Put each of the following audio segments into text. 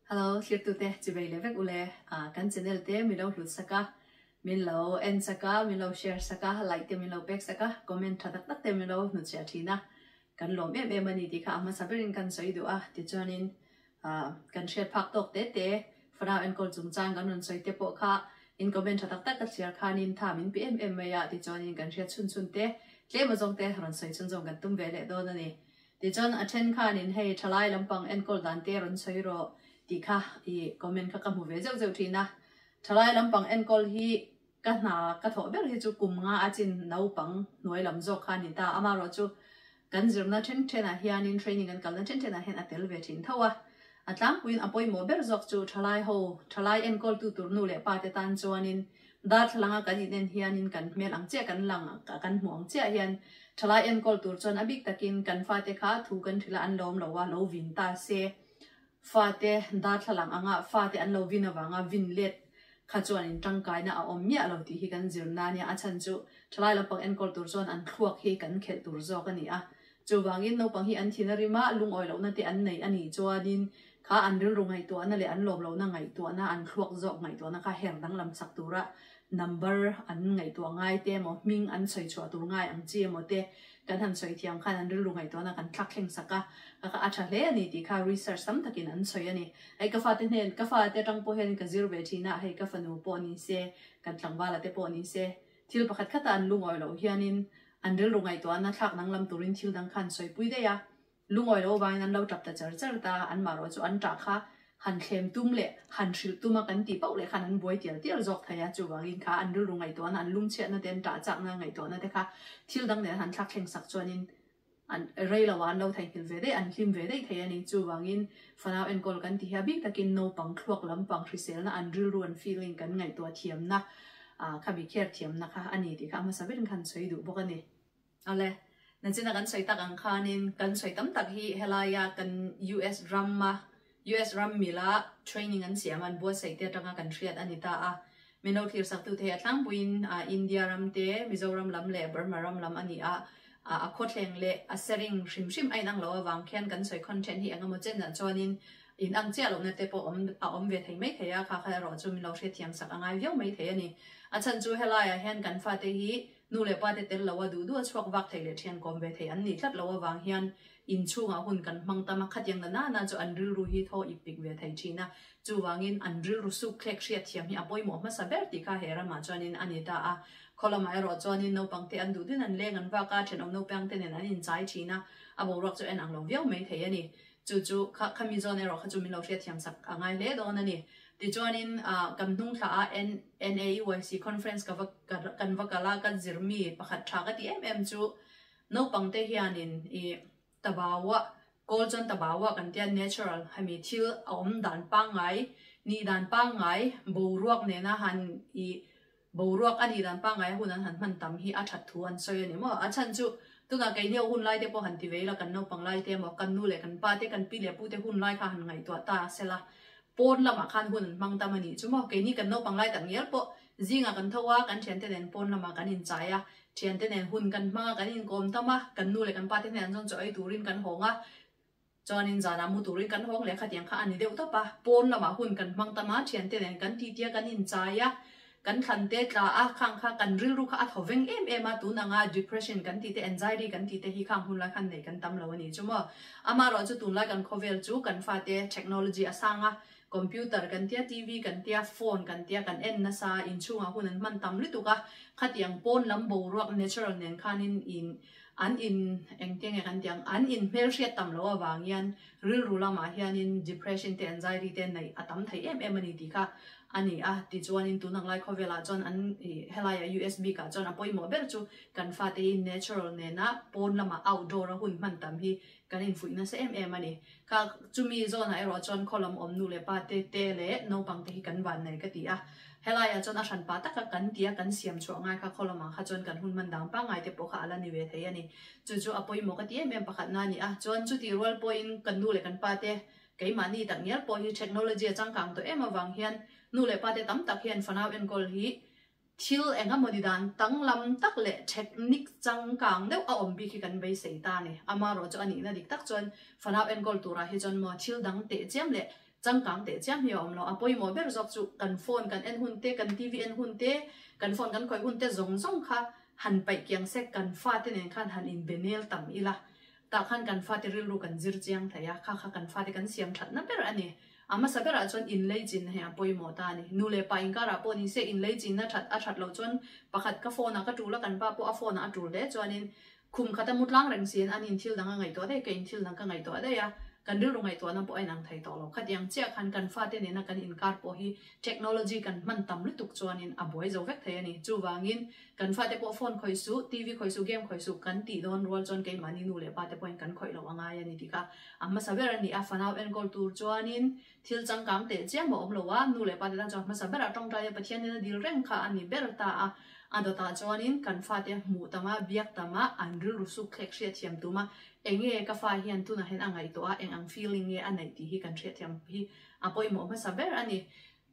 Hello thlirtute chivei leh vek ule kan channel te min lo hlut sak a, min lo en sak a, min lo share sak a, like te min lo pek sak a, comment tha tak tak te min lo hnutchhiah thin a, kan lawm em em a ni tih kha a hmasa berin kan sawi duh a, tichuanin kan hriat phak tawk te te fanau enkawl chungchang kan rawn sawi te pawh kha in comment tha tak tak ka thliar khanin tha min pe em em mai a, tichuanin kan hriat chhun chhun te tlem azawng te rawn sawi chhun zawng kan tum ve leh dawn a ni. Tichuan a then khanin hei thalai lampang enkawl dan te rawn sawi rawh tih kha i comment kha ka hmu ve zeuh zeuh thin a. Thalai lampang enkawl hi ka hna ka thawh ber hi chu kum nga a chin naupang hnuai lam zawk kha a ni ta. Amaherawh chu kan zirna then thenah hianin training kan kalna then thenah hian a tel ve thin tho a. A tlangpuiin a pawimawh ber zawk chu thalai ho, thalai enkawltu tur nu leh pa te tan chuanin Darthlalanga kan inen hianin kan hmel ang chiah kan lang kan hmuh ang chiah hian thalai enkawl tur chuan a bik takin kan fate kha thu kan hrilh a an lo awm lo a, lo vin ta se. Fate darthlalang anga fate an lo vin avanga vin let kha chuan in tangkaina a awm miah lo tih hi kan zirna a nia. A chhan chu thalai lampang enkawl tur chuan an thluak hi kan khelh tur zawk a ni a. Chuvangin naupang hi an thin a rim a, lungawi lohna te an nei a nih chuanin kha an rilru ngaihtuahna leh an lawm lohna ngaihtuahna, an thluak zawk ngaihtuahna kha her danglam chak tura number an ngaihtuah ngai te emaw, hming an sawi chhuah tur ngai ang chi emaw te kan han sawi thiam khan an rilru ngaihtuahna kan thlak thleng sak a, kha kha a tha hle a ni tih kha research tam takin an sawi a ni. Hei ka fate hnen, ka fate atang pawh hian ka zir ve thin a, hei ka fanu pawh ni se, kan tlangvala te pawh ni se, Thil pakhat khata an lungawi loh hianin an rilru ngaihtuahna thlak danglam turin thil dang kha an sawipui daih a, lungawi loh avangin an lo tap ta char char ta, anmah rawh chu an tah kha han thlem tum leh han hrilh tum a kan tih pauh leh khan an buai tial tial zawk thei a, chuvangin kha an rilru ngaihtuahna, an lungchhiatna te, an tah chakna ngaihtuahna te kha thil dang nen han thlak thleng sak chuanin An rei lo a, an lo theihnghilh ve daih, an hlim ve daih thei a ni. Chuvangin fanau enkawl kan ti hi a bik takin naupang thluak lampang hriselna, an rilru, an feeling kan ngaihtuah thiamna, khami care thiamna kha a ni tih kha a hmasa berin khan sawi duh bawk a ni. Awle, nachina kan sawi tak ang khanin kan sawi tam tak hi helaia kan US rama US ram mila training an siam a, an buatsaih te atanga kan hriat a ni ta a. Min lo thirsaktute hi a tlangpuiin India ram te, Mizoram lam leh Burma ram lam a ni a. A khawthleng leh a sering hrim hrim a inang lo avang khian kan sawi content hi engemaw chenah chuanin inang chiah lohna te pawh awm a awm ve thei mai thei a, kha kha erawh chu min lo hriatthiam sak a ngai viau mai thei a ni. A chhan chu helaiah hian kan fate hi nu leh pa te tel loa duh duh a chhuak vak thei leh thian kawm ve thei an nih tlat loh avang hian Inchhungah hun kan hmang tam a, khatiang na nana chu an rilru hi thaw ip pik ve thei thin a, chuvangin an rilru suk thlek hriatthiam hi a pawimawh hmasa ber tih kha he ramah chuanin a ni ta a. Khaw lamah erawh chuanin naupangte an duh din an leng an vak a, thenawm naupangte nen an inchai thin a, a boruak chu en ang lo viau mai thei a ni. Chu chu kha khami zawn erawh kha chu min lo hriatthiam sak a ngai hle dawn a ni. Tichuanin kan hnung thla a NAEYC conference ka va kan va kal a, ka zirmi pakhat tha ka ti em em chu Naupangte hianin i tabaua, kawl chuan tabaua kan tia natural hemi thil a awm dan pangngai, nih dan pangngai, boruak nena han i boruak a nih dan pangngai a hun an han hman tam hi a that thu an sawi a ni maw? A chhan chu tunah keini ho hun lai te pawh han ti ve ila kan naupang lai te emaw kan nu leh kan pa te kan pi leh pu te hun lai kha han ngaihtuah ta sela pawn lamah khan hun an hmang tam a nih chu maw? Keini kan naupang lai tak ngial pawh zingah kan tho a, kan thiante nen pawn lamah kan inchai a, Thiante nen hun kan hmang a, kan inkawm tam a, kan nu leh kan pa te hnenah chuan chaw ei turin kan hawng a, chuanin zanah mu turin kan hawng leh khatiang kha a ni deuh tawp a, pawn lamah hun kan hmang tam a, thiante nen kan titi a, kan inchai a, kan thlan te tla a, khang kha kan rilru kha a thaw veng em em a, tun anga depression kan tih te, anxiety kan tih te hi khang hun lai khan neih kan tam lo a ni chu maw. Amaherawhchu tunlai kan khawvel chu kan fate technology a sang a, Computer kan tia, TV kan tia, phone kan tia, kan en nasa, inchhungah hun an hman tam lutuk a, khatiang pawn lam boruak natural nen khanin in an in engtiang nge kan tiang an in hmelhriat tam loh avang hian rilru lamah hianin depression te anxiety te neih a tam thei em em a ni tih kha a ni a, tichuanin tun ang lai khawvelah chuan an ih helaiah US bikah chuan a pawimawh ber chu kan fate hi natural nena pawn lamah outdoor a hun hman tam hi kan infuih nasa em em a ni. Kha chumi zawnah erawh chuan khaw lam awm nu leh pa te te leh naupang te hi kan van nei ka ti a. Helaiah chuan a hran pa taka kan tia kan siam chhuah ngai kha khaw lamah kha chuan kan hun hman dang pangngai te pawh kha a la ni ve thei a ni. Chu chu a pawimawh ka ti em em pakhatna a ni a. Chuan chutih rual pawhin kan nu leh kan pa te keimahni tak ngial pawh hi technology a changkang tawh em avang hian nu leh pa te tam tak hian fanau enkawl hi Thil eng emaw ni dan danglam tak leh technique changkang deuh a awm bik hi kan beisei ta a ni. Amaherawh chu a nihna dik tak chuan fanau enkawl turah hi chuan maw thil dang teh chiam leh Changkang teh chiam hi a awm lo. A pawimawh ber zawk chu kan phone kan en hun te, kan TV en hun te, kan phone kan khawih hun te zawng zawng kha han paih kiang se kan fate nen khan han inbe nel tam ila. Tah khan kan fate rilru kan zir chiang thei a, kha kha kan fate kan siam thatna ber a ni. A hmasa berah chuan inlei chinna hi a pawimawh ta a ni. Nu leh pa inkarah pawh ni se inlei chinna that a that loh chuan pakhat ka phone ah ka tul a, kan pa pawh a phone ah a tul hle chuanin Khum khat a mu tlang reng siin an in thil dang a ngaihtuah daih, ka in thil dang ka ngaihtuah daih a, kan rilru ngaihtuahna pawh a inang thei tawh lo. Khatiang chiah khan kan fate nena kan inkar pawh hi technology kan hman tam lutuk chuanin a buai zo vek thei a ni. Chuvangin kan fate pawh phone khawih suh, TV khawih suh, game khawih suh kan tih dawn rual chuan keimahni nu leh pate pawhin kan khawih loh a ngai a ni tih kha a hmasa ber a ni a. Fanau enkawl tur chuanin thil changkang teh chiam a awm lo a, nu leh pate tan chuan hmasa berah tawngtaia Pathian nena dil reng kha a ni ber ta a. A dawtah chuanin kan fate hmuh tama, biak tama, an rilru suk thlek hriatthiam tuma enge ka fa hian tunah hian a ngaihtuah a, eng ang feeling nge a neih tih hi kan hriatthiam hi a pawimawh hmasa ber a ni.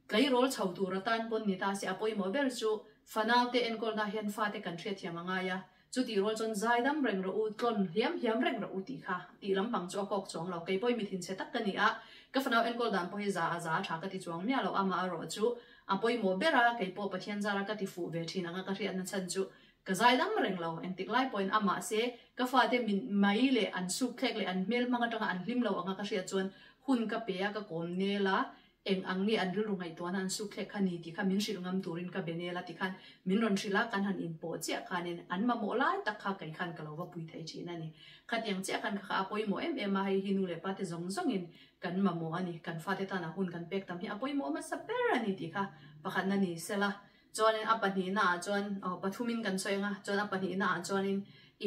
Tleirawl chho tur atan pawn ni ta se a pawimawh ber chu fanaute enkawlna hian fate kan hriatthiam a ngai a, chutih rual chuan zaidam reng rawh u, tlawn hliam hliam reng rawh u tih kha tih lampang chu a kawk chuang lo. Kei pawhin mi thinchhe tak ka ni a, ka fanau enkawl dan pawh hi za a za a tha ka ti chuang miah lo, amaherawh chu A pawimawh ber a, kei pawh Pathian zara ka ti fuh ve thin anga ka hriatna chhan chu ka zaidam reng lo, engtik lai pawhin a mahse ka fate min mai leh an suk thlek leh an hmel hmang atanga an hlim lo anga ka hriat chuan hun ka pe a, ka kawm nel a, eng ang nge an rilru ngaihtuahna an suk thlek kha ni tih kha min hrilh ngam turin ka be nel a tikhan min rawn hrilh a, kan han inpawh chiah khanin an mamawh lai tak kha kei khan ka lo va pui thei thin a ni. Khatiang chiah khan kha kha a pawimawh em em a, hei hi nu leh pa te zawng zawngin Kan mamawh a ni, kan fate tana hun kan pek tam hi a pawimawh hmasa ber a ni tih kha pakhatna ni sela. Chuanin a pahnihna ah chuan aw pathumin kan sawi anga, chuan a pahnihna ah chuanin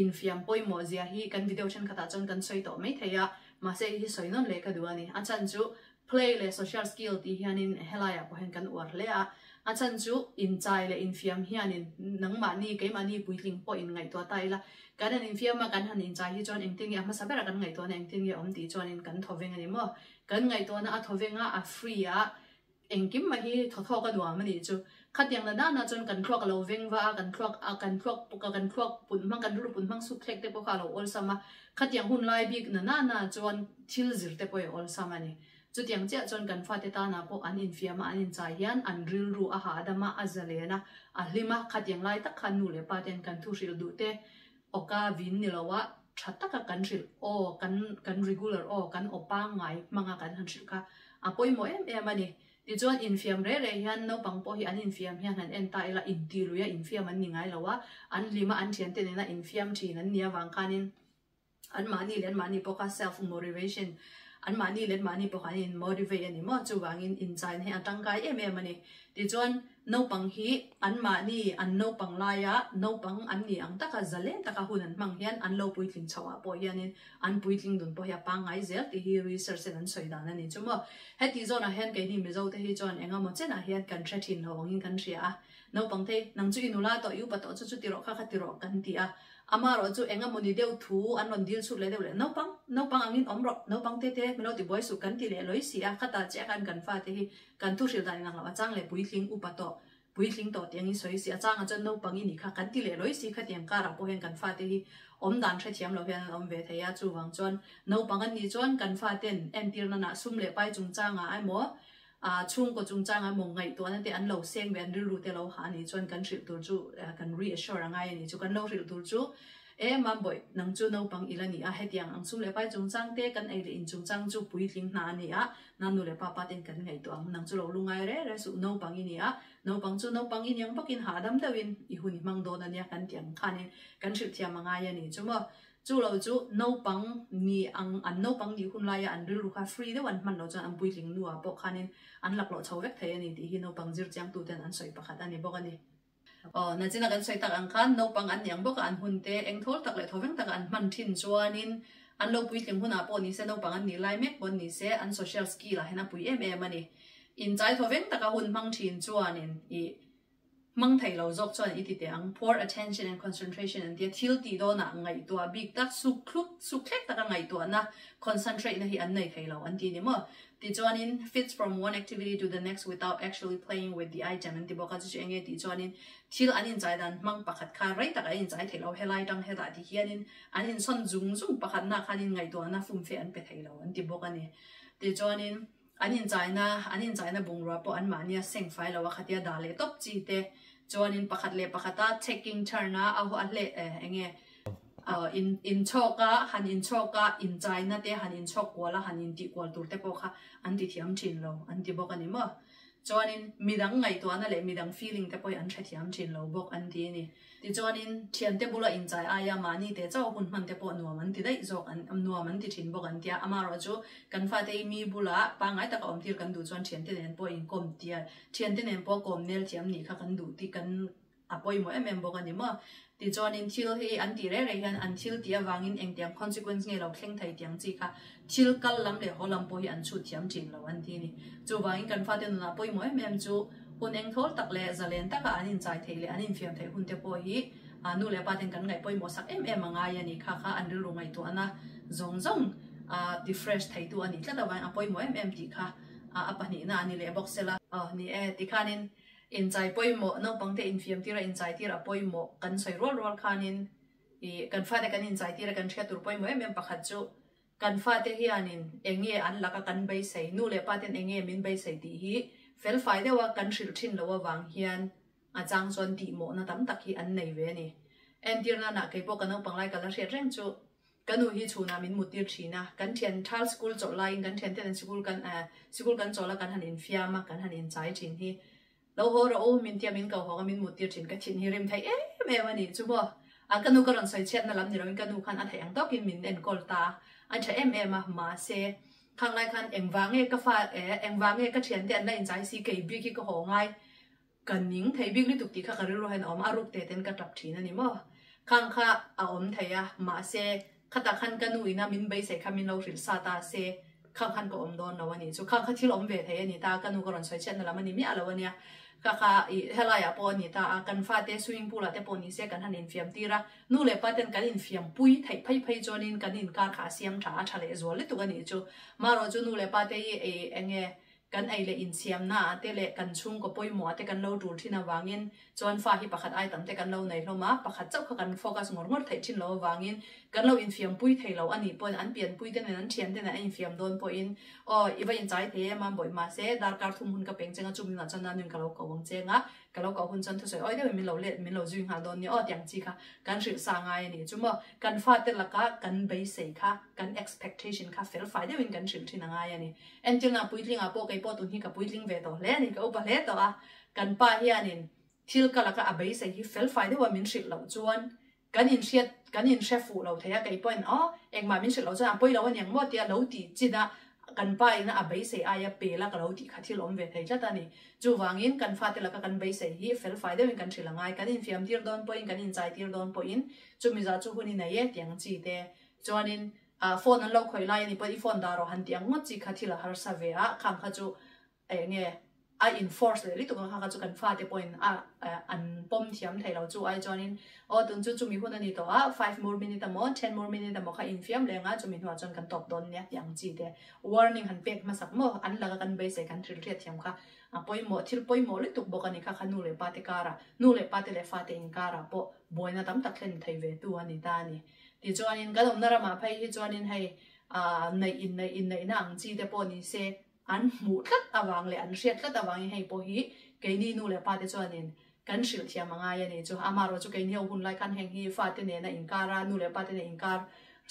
infiam pawimawh zia hi kan video thenkhatah chuan kan sawi tawh mai thei a, mahse hei hi sawi nawn leh ka duh a ni. A chhan chu play leh social skill tih hianin helaiah pawh hian kan uar hle a, a chhan chu inchai leh infiam hianin nangmahni keimahni puitling pawh inngaihtuah ta ila Kan han infiam a, kan han inchai hi chuan engtin nge a hmasa berah kan ngaihtuahna engtin nge awm tih chuanin kan thaw veng a ni maw? Kan ngaihtuahna a thaw veng a, a free a, engkim mai hi thaw thawk a nuam a nih chu. Khatiang na nana chuan kan thluak a lo veng va a, kan thluak a, kan thluak a, kan thluak pun hmang, kan rilru pun hmang suk thlek te pawh kha a lo awlsam a, khatiang hun lai bik na nana chuan thil zir te pawh i awlsam a ni. Chutiang chiah chuan kan fate tanah pawh an infiam a, an inchai hian an rilru a hahdam a, a zalen a, a hlim a, khatiang lai tak khan nu leh pa ten kan thu hrilh duh te awka vin ni lo a, tha taka kan hrilh aw, kan kan regular aw, kan aw pangngai hmanga kan han hrilh kha a pawimawh em em a ni. Tichuan infiam reh reh hian naupang pawh hi an infiam hian han en ta ila intih luia infiam an ni ngai lo a, an hlim a, an thiante nena infiam thin an nih avang khanin, Anmahni leh anmahni pawh kha self motivation, anmahni leh anmahni pawh kha an in motivate a ni maw? Chuvangin inchaina hi a tangkai em em a ni. Tichuan naupang hi anmahni an naupang laia naupang an nih ang taka zalen taka hun an hmang hian an lo puitling chhoh ah pawh hianin an puitling dun pawh hi a pangngai zel tih hi research in an sawi dan a ni chu maw. Heti zawnah hian keini Mizo te hi chuan engemaw chenah hian kan hre thin lo angin kan hria a. Naupang te, nang chu i nula tawh, i upa tawh chu chu ti rawh kha kha ti rawh kan ti a. Amaherawh chu eng emawni deuh thu an rawn dil chhut leh deuh leh, Naupang, naupang angin awm rawh, naupang te te min lo ti buai suh kan ti leh lawi si a, khatah chiah khan kan fate hi kan thu hrilh dan inang lo, a chang leh puitling upa tawh, puitling tawh tih angin sawi si, a changah chuan naupang i nih kha kan ti leh lawi si, khatiang karah pawh hian kan fate hi awm dan hrethiam lo hian an awm ve thei a, chuvang chuan naupang an nih chuan kan faten entir nana sum leh pai chungchangah emaw A chhungkaw chungchanga maw ngaihtuahna te an lo seng ve, an rilru te lo ha a nih chuan kan hrilh tur chu kan reassure a ngai a nih chu. Kan lo hrilh tur chu, E Mambawih, nang chu naupang ila ni a, hetiang ang sum leh pai chungchang te kan ei leh in chungchang chu puitling hna a ni a, nan nu leh pa pa ten kan ngaihtuah ang, nang chu lo lu ngai re re suh, naupang i ni a, naupang chu naupang i niang bawkin hahdam deuhin i hun i hmang dawn a nia kan tih ang khanin kan hrilh thiam a ngai a nih chu maw. Chu lo chu naupang ni ang, an naupang nih hun laia an rilru kha free deuh an hman loh chuan an puitling nuah pawh khanin an laklawh chho vek thei a ni tih hi naupang zir chiangtuten an sawi pakhat a ni bawk a ni. Aw, nachina kan sawi tak ang khan naupang an ni ang bawk a, an hun te eng thawl tak leh thawveng taka an hman thin chuanin an lo puitling hunah pawh ni se, naupang an nih lai mek pawh ni se, an social skill ah hian a pui em em a ni. Inchai thawveng taka hun hmang thin chuanin ih Hmang thei lo zawk chuan i ti teh ang. Poor attention and concentration an tia, thil tih dawnah ngaihtuah bik tak, suk thluk, suk thlek taka ngaihtuahna, concentrate na hi an nei thei lo an ti ni maw? Tichuanin fits from one activity to the next without actually playing with the item an ti bawk a, chu chu enge tih chuanin thil an inchai dan hmang pakhat kha rei tak an inchai thei lo, helai tang hetah ti hianin an insawn zung zung pakhatna khanin ngaihtuahna fumfe an pe thei lo an ti bawk a ni. Tichuanin. An inchaina, an inchaina bungrua pawh anmahnia seng fai lo a khatia dah leh tawp chi te chuanin pakhat leh pakhata checking turn a a a hleh eng nge in inchhawk a han inchhawk a inchaina te han inchhawk kual a han intih kual tur te pawh kha an ti thiam thin lo an ti bawk a ni maw. Chuanin midang ngaihtuahna leh midang feeling te pawh hi an hrethiam thin lo bawk an ti a ni. Tichuanin thiante bula inchai aia mahni teh chauh hun hman te pawh nuam an ti daih zawk an nuam an ti thin bawk an tia. Amaherawhchu kan fate hi mi bula pangngai taka awm tir kan duh chuan thiante nen pawh inkawm tia thiante nen pawh kawm nel thiam nih kha kan duh tih kan A pawimawh em em bawk a ni maw? Tichuanin thil hi an tih reng reng hian an thil tih avangin engtiang consequence nge lo thleng thei tiang chi kha thil kal lam leh haw lam pawh hi an chhut thiam thin lo an ti a ni. Chuvangin kan fate nunah pawimawh em em chu hun engthawl tak leh zalen taka an inchai theih leh an infiam theih hun te pawh hi nu leh pa ten kan ngaih pawimawh sak em em a ngai a ni. Kha kha an rilru ngaihtuahna zawng zawng ti fresh theitu a nih tlat avangin a pawimawh em em tih kha a pahnihna a ni leh bawk sela. Aw ni e, tikhanin Inchai pawimawh, naupangte infiam tir a inchai tir a pawimawh kan sawi rual rual khanin ih kan fate kan inchai tir a kan hriat tur pawimawh em em pakhat chu kan fate hianin eng nge an laka kan beisei, nu leh pa ten eng nge min beisei tih hi felfai deuha kan hrilh thin loh avang hian a chang chuan tihmawhna tam tak hi an nei ve a ni. Entir nana keipawh ka naupang lai ka la hriat reng chu Ka nu hi chhunah min muttir thin a, kan thian thal school chawlh laiin kan thian ten an sikul kan eh sikul kan chawlh a kan han infiam a, kan han inchai thin hi lo haw rawh u min tia min ko hawk a min muttir thin ka thin hi rim thei em em a nih chu maw. A ka nu ka rawn sawi chhiatna lam ni loin ka nu khan a theih ang tawkin min enkawl ta a, a tha em em a mahse khang lai khan engvang nge ka fa eh engvang nge ka thiante an la inchai si kei bik hi ka haw ngai Ka ning thei bik lutuk tih kha ka rilru hian a awm a, a ruk te ten ka tap thin a ni maw? Khang kha a awm thei a, mahse khatah khan ka nu ina min beisei kha min lo hrilh sa ta se, khang khan ka awm dawn lo a nih chu. Khang kha thil awm ve thei a ni ta, ka nu ka rawn sawi chhiatna lam a ni miah lo a nia. Kha kha ih helaiah pawh a ni ta a, kan fate swimming pool ah te pawh ni se kan han infiam tir a, nu leh pa ten kan infiam pui theih phei phei chuanin kan inkar kha a siam tha a, tha leh zual lutuk a nih chu. Marawh chu nu leh pa te hi ih eng nge Kan ei leh insiamna ah te leh kan chhungkaw pawimawh ah te kan lo tul thin avangin chuan fa hi pakhat ai tam te kan lo nei hlawm a, pakhat chauh kha kan focus ngawr ngawr theih thin lo avangin kan lo infiampui thei lo a nih pawhin an pianpui te nen an thian te nen an infiam dawn pawhin aw i va inchai thei em a bawih mahse darkar thum hun ka peng cheng a chumi hunah chuan nanuin ka lo ko ang cheng a Ka lo koh hun chuan thusawi awi deuhin min lo let, min lo zui nghal dawn nia aw tiang chi kha kan hrilh sa ngai a nih chu maw. Kan fate laka kan beisei kha, kan expectation kha fel fai deuhin kan hrilh thin a ngai a ni. Entirna puitlingah pawh kei pawh tun hi ka puitling ve tawh hle a ni, ka upa hle tawh a. Kan pa hianin thil ka laka a beisei hi fel fai deuha min hrilh loh chuan Kan inhriat, kan inhre fuh lo thei a, kei pawhin aw, engmah min hrilh loh chuan a pawi lo aniang maw tia lo tih chin a, kan pa ina a beisei aia pel a ka lo tih kha thil awm ve thei tlat a ni. Chuvangin kan fate laka kan beisei hi felfai deuhin kan hrilh angai, kan infiam tir dawn pawhin, kan inchai tir dawn pawhin chumi zah chu hun i nei e tiang chi te chuanin phone an lo khawih lai a ni pawhin i phone dah rawh han tih ang ngawt chi kha thil a harsa ve a, khang kha chu Eng nge a in force leh lutuk ang kha kha chu kan fate pawhin a an pawm thiam thei lo chu ai chuanin aw tun chu chumi hun a ni tawh a five more minute emaw ten more minute emaw kha infiam leh ang a chumi hnuah chuan kan tawp dawn nia tih ang chi te warning han pek hmasak maw an laka kan beisei kan thil hriat thiam kha a pawimawh thil pawimawh lutuk bawk a ni kha kha nu leh pa te karah nu leh pa te leh fate inkarah pawh buaina tam tak thlen thei ve tu a ni ta a ni tichuanin kan awmna ramah phei hi chuanin hei neih inneih inneihna ang chi te pawh ni se An hmuh tlat avang leh an hriat tlat avangin hei pawh hi keini nu leh pate chuanin kan hrilh thiam a ngai a ni. Chu amaherawh chu keini ho hun lai khan heng hi fate nena inkar a, nu leh pate nen inkar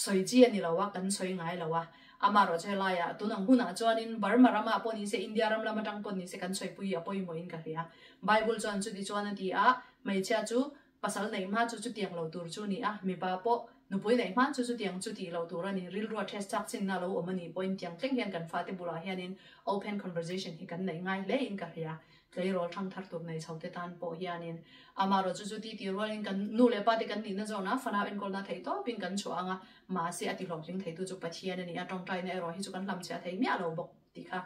sawi chi a ni lo a, kan sawi ngai lo a. Amaherawh chu helaiah tun ang hunah chuanin Burma ramah pawh ni se, India ram lam atang pawh ni se kan sawipui a pawimawhin ka hria. Bible chuan chuti chuan a ti a, hmeichhia chu Pasal neih hma chu chutiang lo tur chu ni a, mipa pawh nupui neih hma chu chutiang chu tih lo tur a ni. Rilrua test chak chinna lo awm a nih pawhin tiang thleng hian kan fate bulah hianin open conversation hi kan neih ngai hle in ka hria. Tleirawl thang thar tur nei chho te tan pawh hianin amaherawh chu chu ti tih rualin kan nu leh pa te kan nihna zawnah fanau enkawlna theih tawpin kan chhuah ang a, mahse a ti hlawhtling theitu chu Pathian a ni a, tawngtaina erawh hi chu kan hlamchhiah thei miah lo bawk tih kha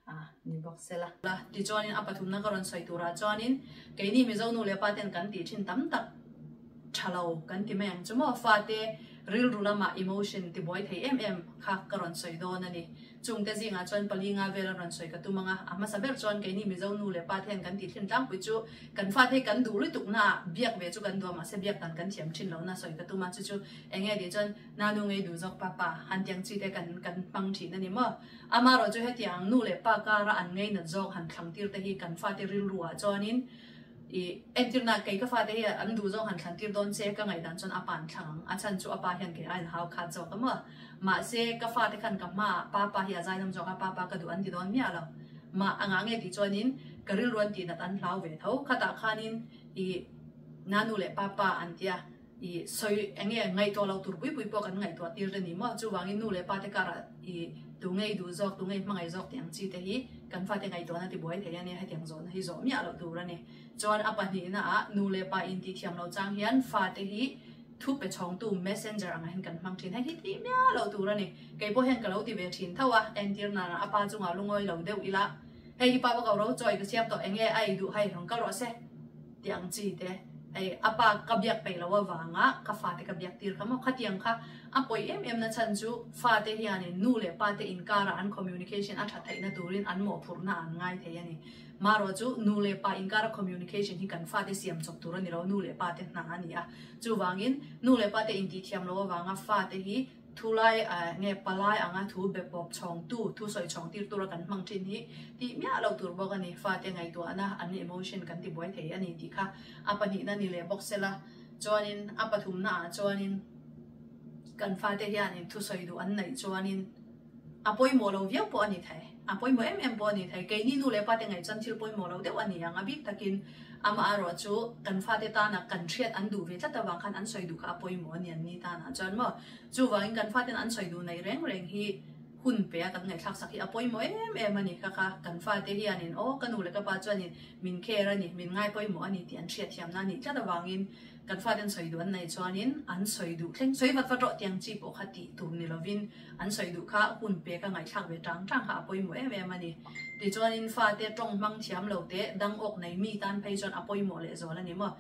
a ni bawk sela. Tichuanin a pathumna ka rawn sawi turah chuanin keini Mizo nu leh pa ten kan tih thin tam tak tha lo kan ti mai ang chu maw fate rilru lama emotion tibuai thei em em kha ka rawn sawi dawn a ni. Chungte zingah chuan palinga vel a rawn sawi ka tum ang a, a hmasa ber chuan keini Mizo nu leh pa te hian kan tih thlin tlangpui chu kan fate hi kan duh lutuk na ah biak ve chu kan duh a mahse biak dan kan thiam thin lo na sawi ka tum a chu chu eng nge tih chuan nanu ngei duh zawk papa han tiang chi te kan kan hmang thin a ni maw. Amaherawh chu hetiang nu leh pa kara an ngeinat zawk han thlang tir te hi kan fate rilru ah chuanin I entirna kei ka fate hi an duh zawng han thlan tir dawn che ka ngaihdan chuan a pa an thlang ang, a chhan chu a pa hian kei aiin hau khat zawk a maw? Mahse ka fate khan ka hmaah pa pa hi a zaidam zawk a, pa pa ka duh an ti dawn miah lo. Mah a ngah nge tih chuanin ka rilru an tihnat an hlau ve tho. Khatah khanin i nanu leh pa pa an tia. I sawi eng nge ngaihtuah lo tur pui pui pawh kan ngaihtuah tir te ni maw? Chuvangin nu leh pa te karah i tu ngei duh zawk, tu ngei hmangaih zawk tih ang chi te hi kan fate ngaihtuahna ti buai thei a nia, hetiang zawhna hi zawh miah loh tur a ni. Chuan a pahnihna ah nu leh pa intih thiam loh chang hian fate hi thu pe chhawngtu, messenger, angah hian kan hmang thin. Hei hi tih miah loh tur a ni. Kei pawh hian ka lo ti ve thin tho a, entir nana a pa chungah lungawi lo deuh ila, hei i pa va ko ro, chaw i ka siam tawh, eng nge a ei duh hei rawn kal rawh se. Tih ang chi te, hei a pa ka biak peih loh avanga ka fate ka biak tir kha maw? Khatiang kha a pawi em em na chhan chu fate hianin nu leh pa te inkarah an communication a that theihna turin an mawhphurhna an ngai thei a ni. Marawh chu nu leh pa inkara communication hi kan fate siam chawp tur a ni lo, nu leh pa te hna a ni a. Chuvangin nu leh pa te intihthiam loh avanga fate hi Thulai nge palai anga thu be pawp chhawngtu, thu sawi chhawng tir tura kan hmang thin hi tih miah loh tur bawk a ni. Fate ngaihtuahna an emotion kan ti buai thei a ni tih kha a pahnihna ni leh bawk sela. Chuanin a pathumna ah chuanin kan fate hianin thu sawi duh an neih chuanin a pawimawh lo viau pawh a ni thei. A pawimawh em em pawh a ni thei. Keini nu leh pate ngaih chuan thil pawimawh lo deuh a ni ang. A bik takin amaherawh chu kan fate tana kan hriat an duh ve tlat avang khan an sawi duh kha a pawimawh a ni an ni tanah chuan maw. Chuvangin kan faten an sawi duh neih reng reng hi hun pe a kan ngaihthlak sak hi a pawimawh em em a ni. Kha kha kan fate hianin aw ka nu leh ka pa chuanin min care a ni, min ngai pawimawh a ni tih an hriatthiamna a nih tlat avangin kan faten sawi duh an neih chuanin an sawi duh thleng sawi vat vat rawh tiang chi pawh kha tih tur ni lovin an sawi duh kha hun pe ka ngaihthlak ve tang tang kha a pawimawh em em a ni. Tichuanin fate tawng hmang thiam lo teh dang awk nei mi tan phei chuan a pawimawh lehzual a ni maw.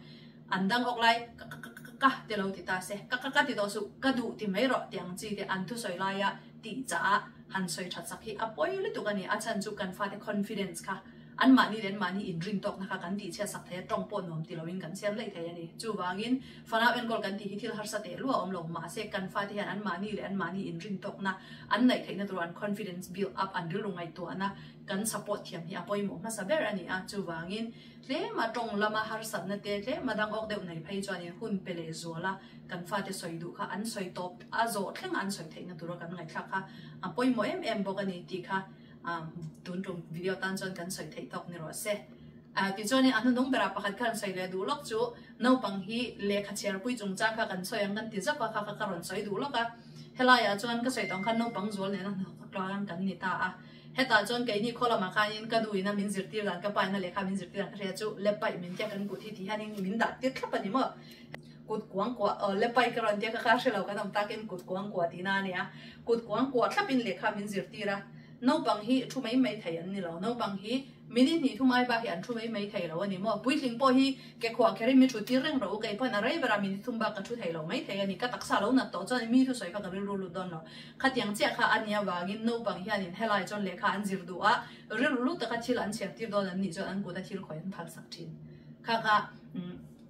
An dang awk lai ka ka ka ka ka ti lo ti ta se, ka ka ka ti tawh suh, ka duh ti mai rawh tih ang chi te an thusawi laia tih chah a han sawi that sak hi a pawi lutuk a ni. A chhan chu kan fate confidence kha anmahni leh anmahni inrintawkna kha kan tihchhiat sak thei a, tawng pawh nuam ti loin kan siam daih thei a ni. Chuvangin fanau enkawl kan tih hi thil harsa teh luah a awm lo, mahse kan fate hian anmahni leh anmahni inrintawkna an neih theihna tur an confidence build up an rilru ngaihtuahna kan support thiam hi a pawimawh hmasa ber a ni a. Chuvangin Tlema tawng lama harsatna te tlema dang awk deuh nei phei chuanin hun pe leh zual a, kan fate sawi duh kha an sawi tawp a zawh thleng an sawi theihna tura kan ngaihthlak kha a pawimawh em em bawk a ni tih kha tun tum video tan chuan kan sawi theih tawk ni rawh se. Tichuanin a hnuhnung berah pakhat kha an sawi leh duh lawk chu naupang hi lehkha chhiarpui chungchang kha kan sawi ang kan ti zauh a kha kha ka rawn sawi duh lawk a, helaiah chuan ka sawi tawng khan naupang zual nena hnawk kan ni ta a. Hetah chuan keini khaw lamah khanin ka nu ina min zirtir dan, ka pa ina lehkha min zirtir dan ka hria chu lepaih min tia kan kut hi tih hianin min dah tir thlap a ni maw? Kut kuang kuah, aw lepaih ka rawn tia ka kha hre lo kan awm takin kut kuang kuah tihna a nia. Kut kuang kuah thlapin lehkha min zirtir a, naupang hi thu mai mai thei an ni lo, naupang hi minute hnih thum ai bak hi an thu mai mai thei lo a ni maw? Puitling pawh hi Ke khuah kherin mi thu tir reng rawh u, kei pawhin a rei berah minute thum bak ka thu thei lo mai thei a ni, ka taksa lo nat tawh chuan mi thusawi kha ka rilru lut dawn lo. Khatiang chiah kha a nia vangin naupang hianin helai chuan lehkha an zir duh a, rilru lut taka thil an chhiar tir dawn an nih chuan an kuta thil khawih an phal sak thin. Kha kha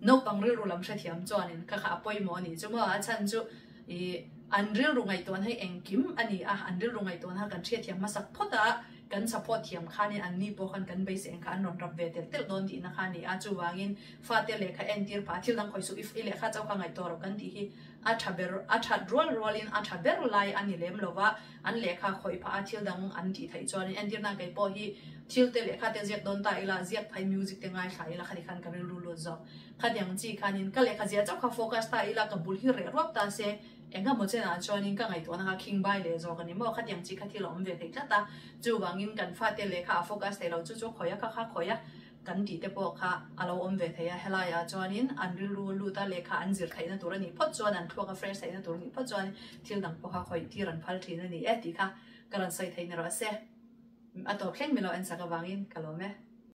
naupang rilru lam hrethiam chuanin kha kha a pawimawh a nih chu maw, a chhan chu ih an rilru ngaihtuahna hi engkim a ni a, an rilru ngaihtuahna kan hriatthiam hmasak phawt a, Kan support thiam khanin an ni pawh khan kan beisei ang kha an rawn rap ve telh telh dawn tihna kha a ni a, chuvangin fate lehkha entir pah thil dang khawi suh i lehkha chauh kha ngaihtuah rawh kan tih hi a tha ber a that rual rualin a tha ber lai a ni lem lo va, an lehkha khawih phah a thil dang an tih theih chuanin entir nan kei pawh hi thil te lehkha te ziak dawn ta ila ziak phai music te ngaithla ila khati khan ka rilru lut zawk khatiang chi khanin ka lehkha ziah chauh kha focus ta ila ka bul hi reh ruap ta se Engemaw chenah chuanin ka ngaihtuahna kha khing bai leh zawk a ni maw? Khatiang chi kha thil a awm ve thei tlat a, chuvangin kan fate lehkha a focus thei lo chu chu khawi a kha kha khawi a kan tih te pawh kha a lo awm ve thei a, helaiah chuanin an rilru lut a lehkha an zir theihna tur a nih phawt chuan an thluak a fresh theihna tur a nih phawt chuan thil dang pawh kha khawih tir an phal thin a ni e tih kha ka rawn sawi theih ni rawh se. A tawp thleng min lo en sak avangin ka lawm e.